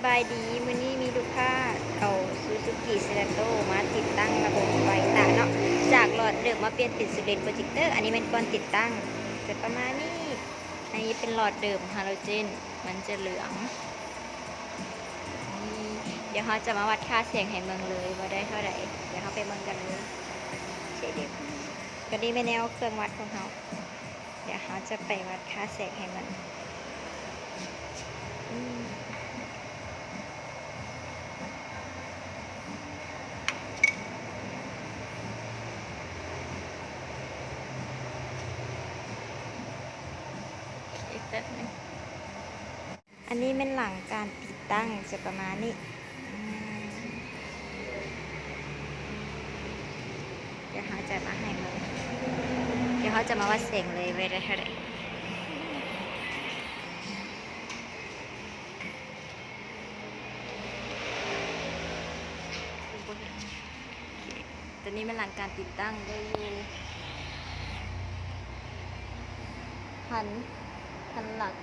ສະບາຍດີ, ມື້ນີ້ມີລູກຄ້າເອົາ Suzuki Cerato ມາຕິດຕັ້ງລະບົບໄຟຕາເນາະ, ຈາກຫຼອດເດີມມາປ່ຽນເປັນ Soolens Projector. ອັນນີ້ແມ່ນກ່ອນຕິດຕັ້ງ ຈະປະມານນີ້. ອັນນີ້ເປັນຫຼອດເດີມ ຮາໂລເຈນ ມັນຈະເຫຼືອງ. ນີ້ ດຽວເຮົາຈະມາວັດຄ່າແສງໃຫ້ເບິ່ງເລີຍວ່າໄດ້ເທົ່າໃດ. ດຽວເຮົາໄປເບິ່ງກັນເລີຍ. ໂອເຄເດ. ກະນີ້ແມ່ນແນວເຄື່ອງວັດຂອງເຮົາ. ດຽວເຮົາຈະໄປວັດຄ່າແສງໃຫ້ມັນ. ອືມ ອີກແປັບໜຶ່ງ. ອັນນີ້ແມ່ນຫຼັງການຕິດຕັ້ງ ຈະປະມານນີ້. ອືມ ດຽວເຮົາຈະມາໃຫ້ເບິ່ງ, ດຽວເຮົາຈະມາວັດແສງເລີຍວ່າໄດ້ເທົ່າໃດ. ໂອເຄ ຕົວນີ້ແມ່ນຫຼັງການຕິດຕັ້ງ ໄດ້ຢູ່ ພັນ ພັນຫຼັກ.